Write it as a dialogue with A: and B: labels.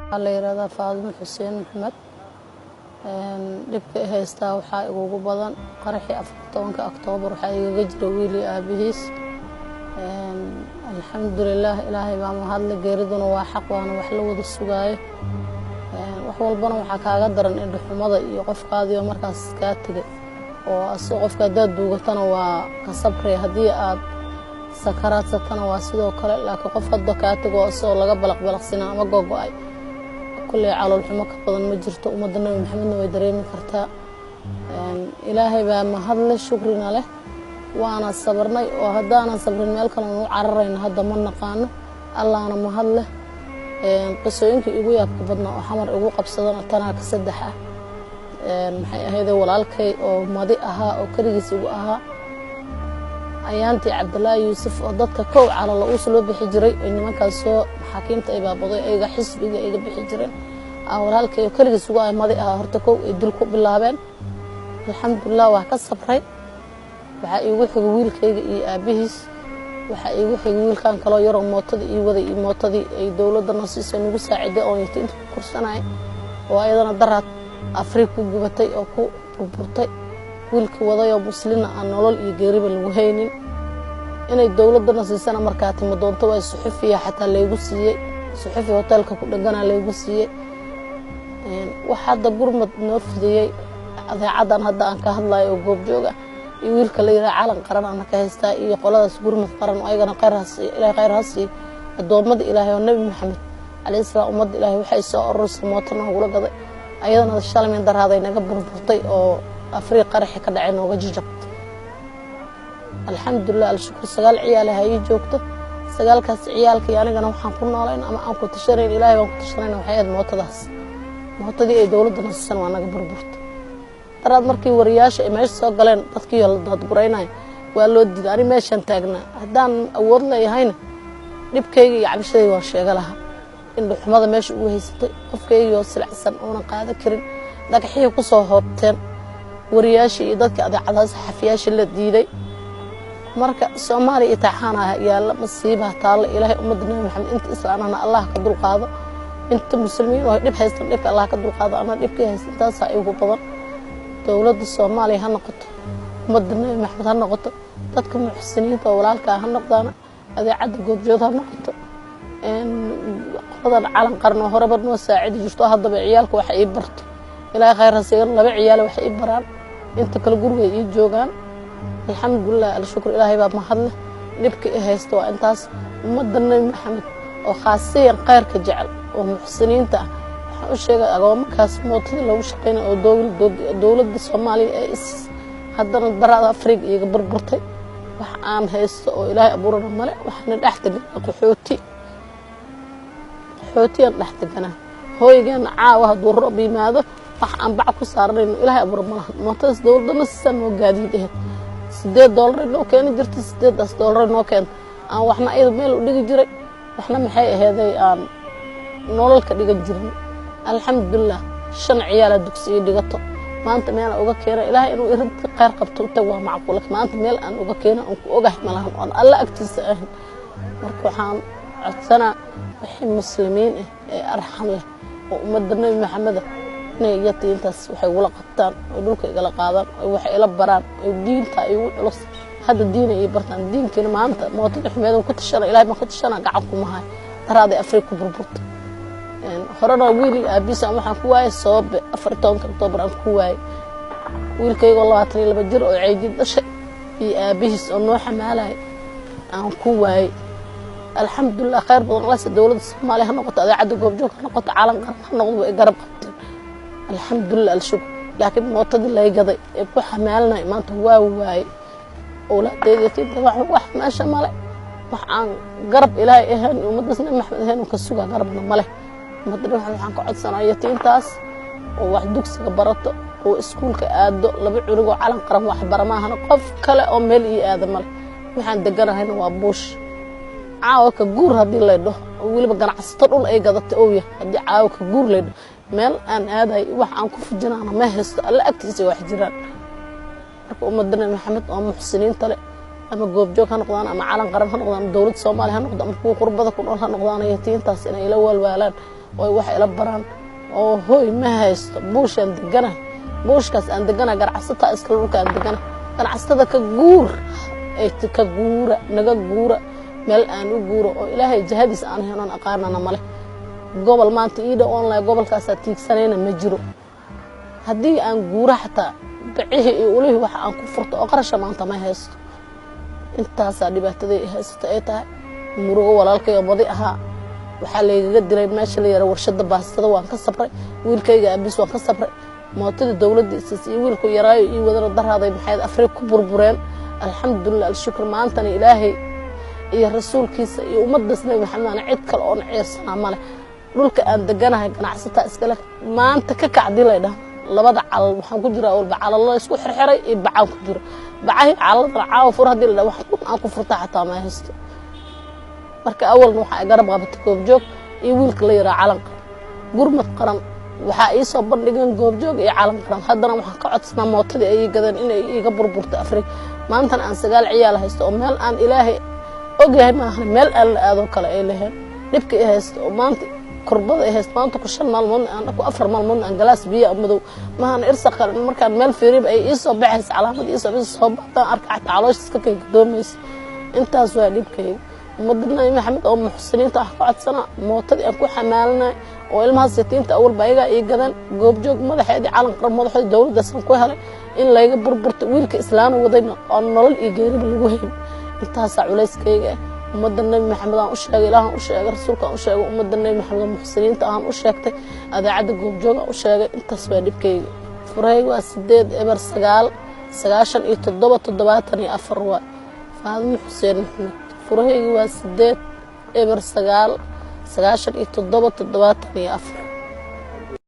A: Waxaa la yidhahdaa Faadimo Xuseen Maxamed. Dhibka i haystaa waxaa igugu badan qaraxii 14-ka Oktoobar. Waxaa igaga jira wiil iyo aabihiis. Alxamdulilaah, Ilaahay baa mahadle. Geeriduna waa xaq, waana wax la wada sugaayo. Wax walbana waxaa kaaga daran indhaxumada iyo qofkaadiio markaas kaa tegay oo asoo qofka haddaad duugatana waa ka sabray, haddii aad sakaraadsatana waa sidoo kale. Laakiin qof hadda kaa tego asagoo laga balaqbalaqsina ama gogo-ay, kulley caloolxumo ka badan ma jirto. Ummadda Nabi Maxamedna way dareemi kartaa. Ilaahay baa mahadle, shukrina leh, waana sabarnay oo haddaanan sabrin meel kale nu cararayno hadda ma naqaano. Allaana mahad leh. Qisooyinkii igu yaabka badnaa oo Xamar igu qabsadana tanaa ka saddex ah. Maxay ahayde, walaalkay oo madi ahaa oo keligiis igu ahaa ayaantii Cabdilaahi Yuusuf oo dadka kow calala uus loo bixi jiray oy nimankaas soo maxaakiimta ay baabaday, ayaga xisbiga iga bixi jireen, walaalkay oo keligiis igu ah madi ahaa horta kow ay dil ku bilaabeen. Alxamdulilah, waa ka sabray. Waxaa iigu xigay wiilkayga iyo aabihiis. Waxaa iigu xigay wiilkan kaloo yaroo mootada ii waday iyo mootadii ay dowladda noo siisay, nagu saaciday oo inta ku kursanaya, oo ayadana daraad Afriig ku gubatay oo ku burburtay. Wiilkii wadayoo muslina aan nolol iyo geeriba lagu haynin. Inay dowladdana siisana markaa timi doonto waa suxufiya xataa laygu siiyey, suxufi hoteelka ku dheganaa laygu siiyey. Wax hadda gurmad noo fidiyey adeecaddan hadda aan ka hadlayo oo Goobjoog ah iyo wiilka la yidhaha Calan Qaran ana ka haystaa iyo qoladaas Gurmad Qaran oo ayagana khayr ha siiyo, Ilahay khayr ha siiyo. Addoommada Ilaahay oo Nebi Maxamed calayhi salaam, ummadda Ilaahay waxay soo ururisay mooto noogula gaday, ayadana shalmin daraaday naga burburtay oo Afriiq qaraxi ka dhacay nooga jajabtay. Alxamdulilah, alshukr. 9 ciyaal ha ii joogto. Sagaalkaas ciyaalkii anigana waxaan ku noolayn ama aan ku tashanayn, Ilaahay baan ku tashanayna, waxay ahayd mootadaas. Mootadii ay dowladda siisan waa naga burburtay daraad. Markii wariyaasha ay meesha soo galeen, dadkii la daadguraynaya waa loo diiday. Ani meeshaan taagnaa, haddaan awood leeyahayna dhibkayga iyo cabashadayga waan sheega lahaa. Indhaxumada meesha ugu haysatay, qofkaygii oo silacsan oonan qaadan karin, dhagaxihii kusoo hoobteen wariyaashii iyo dadkii adeecadaha saxafiyaasha la diiday. Marka Soomaaliya itaaxaana yaalla, masiibaha taalla. Ilaahay ummadda Nabi Maxamed, inta islaanana Allah ka dulqaado, inta muslimiin oo dhib haystan dhibka Allah ka dulqaado. Ana dhibkii haysta intaasaa igu badan. Dowladda Soomaaliya ha noqoto, ummadda Nabi Maxamed ha noqoto, dadka muxsiniinta oo walaalkaa ha noqdaana, adeecadda Goobjood ha noqoto, qoladan Calan Qaran oo horeba noo saacidi jirto, haddaba ciyaalka wax ii barto, Ilaahay khayr ha siigan. Laba ciyaale wax ii baraan, inta kale gurigay ii joogaan. Alxamdulilah, alshukr, Ilaahay baa mahadleh. Dhibka i haysta waa intaas. Ummadda Nabi Maxamed oo khaasiyan khayrka jecel oo muxsiniinta ah waxaan u sheegay agoomankaas mootada loogu shaqeynay oo dowladda Soomaaliya ee is haddana daraada Afriga iiga burburtay. Wax aan haysto oo Ilaahay abuurana male. Waxaana dhex deganaa qaxooti, qaxootiyaan dhex deganaa. Hooygeena caawa hadduu roob yimaado, wax aan bac ku saaranayno Ilaahay abuura malahan. Mootadaas dowladana sisaa noo gaadiid ahayd. $8 noo keeni jirtay. 8-daas doolar noo keenta aan waxna ayada meel u dhigi jiray, waxna maxay aheeday aan nolol ka dhigan jirin. Alxamdulilah, 5 ciyaala dugsiga dhigato. Maanta meel aan uga keena, Ilaahay inuu irinta khayr qabto u tag waa macquul. Maanta meel aan uga keeno aan ku ogahay malahan oon Alla agtiisa ahayn. Marka waxaan codsanaa wixii muslimiin ah ee arxam leh oo ummadda Nebi Maxameda inay yatiintaas waxay igula qabtaan oy dhulka igala qaadaan oy wax ila baraan oy diinta igu culus hadda diina ii bartaan. Diinkiina maanta mootada xumeedan ku tashana, Ilahay baan ku tashana, gacan kuma hayo. Daraaday Afrika ku burburta. Horena wiil iyo aabiis aan waxaan ku waayay Soobe 14-ka Oktoobar aan ku waayay. Wiilkaygoo 22 jir oo ceydid dhashay iyo aabihiis oo noo xamaalaya aan ku waayay. Alxamdulilah, khayr badan alase. Dowladda Soomaaliya ha noqoto, adeecadda Goobjoog ha noqoto, Calan Qaran ha noqdo, way garab qabteen. Alxamdulilah, alshukr. Laakiin mootadii lay gaday ee ku xamaalanay maanta waa waayay. Owlaadeyda tinta wax meesha male, wax aan garab Ilaahay ahayn, ummaddaas Nabi Maxamed ahayn ka sugaa garabna male. Ummadda Nabi Maxamed waxaan ka codsanaya yatiintaas oo wax dugsiga barato oo iskuulka aado. Laba cunug oo Calan Qaran wax bara maahana, qof kale oo meel ii aada male. Waxaan deganahayna waa buush. Caawa ka guur haddii laydho, oo weliba ganacsato dhul ay gadatay owya, haddii caawa ka guur laydho, meel aan aadayo wax aan ku fujinaana ma haysto. Alla agtiisa wax jiraan. Marka ummadda Nabi Maxamed oo muxsiniinta leh Ama Goobjoog ha noqdaan, ama Calan Qaran ha noqdaan, ama dowladda Soomaaliya ha noqdo, ama kuwa qurbada ku nool ha noqdaan, yatiintaas inay ila waalwaalaan oo wax ila baraan. Oo hoy ma haysto, buushaan degana, buushkaas aan degana ganacsataa iskale. Dhulka aan degana ganacsatada ka guur ay ka guura, naga guura. Meel aan u guuro oo Ilaahay jahadiis aan henon aqaanana male. Gobol maanta ii dhow online gobolkaasaa tiigsanayna ma jiro. Haddii aan guuro, xataa bacihii iyo ulihii waxa aan ku furto oo qarasha maanta ma haysto. Intaasaa dhibaataday haysata ay tahay. Murugo walaalkay oo badi ahaa waxaa laygaga dilay meesha la yara Warshada Baastada. Waan ka sabray wiilkayga aabis, waan ka sabray. Mootada dowladda isiis iyo wiilku yaraayo ii wadana daraaday maxayd Afrika ku burbureen. Alxamdulilah, alshukr. Maantana Ilaahay iyo rasuulkiisa iyo ummaddaas Nabi Maxamed ana cid kale oon ceersanaa male. Dhulka aan deganahay ganacsataa iskale. Maanta ka kacdii lay dhaha, labada calal waxaan ku jiraa walba calalo isku xirxiray iyo bacaan ku jiro. Bacahii calaladana caawa fur haddii la dhaha, wax kun aan ku furtaa xataa ma haysto. Marka awalna waxaa garab qabatay Goobjoog iyo wiilka la yaraa Calan Qaran. Gurmad Qaran waxaa ii soo bandhigeen Goobjoog iyo Calan Qaran. Haddana waxaan ka codsanaa mootadii ay ii gadeen inay iiga burburto Afrika. Maantana aan 9 ciyaal haysto oo meel aan Ilaahay ogyahay maahan meel aan la aadoo kale ay laheen. Dhibka i haysto oo maanta kurbada ay haysto, maanta ku 5 maalmoodna aan ku 4 maalmoodna aan galaas biyo madow maahan irsa kale. Markaan meel fiiriba ay ii soo baxaysa calaamad ii soo baxaysa, soo baxtaan arka xataa caloosha iska kay gadoomaysa. Intaas waa dhibkayga. Ummadda Nabi Maxamed oo muxsiniinta ah ka codsana mootadii aan ku xamaalanay oo ilmaha sitiinta awalba ayagaa ii gadan, Goobjoog madaxeedii, Calan Qaran madaxeedii, dowladdaasaan ku helay in layga burburto. Wiilka islaana wadayna oo nolol iyo geeriba lagu hayn. Intaasaa culayskayga ah. Ummadda Nabi Maxamed aan u sheegay, Ilaahan u sheegay, rasuulkaan u sheegay, ummadda Nabi Maxamed oo muxsiniinta ahaan u sheegtay, adeecadda Goobjoog aan u sheegay. Intaas waa dhibkayga. Furahayga waa 809 97 74. Waa Faadimo Xuseen Maxamed. Furahayga waa 809 97 74.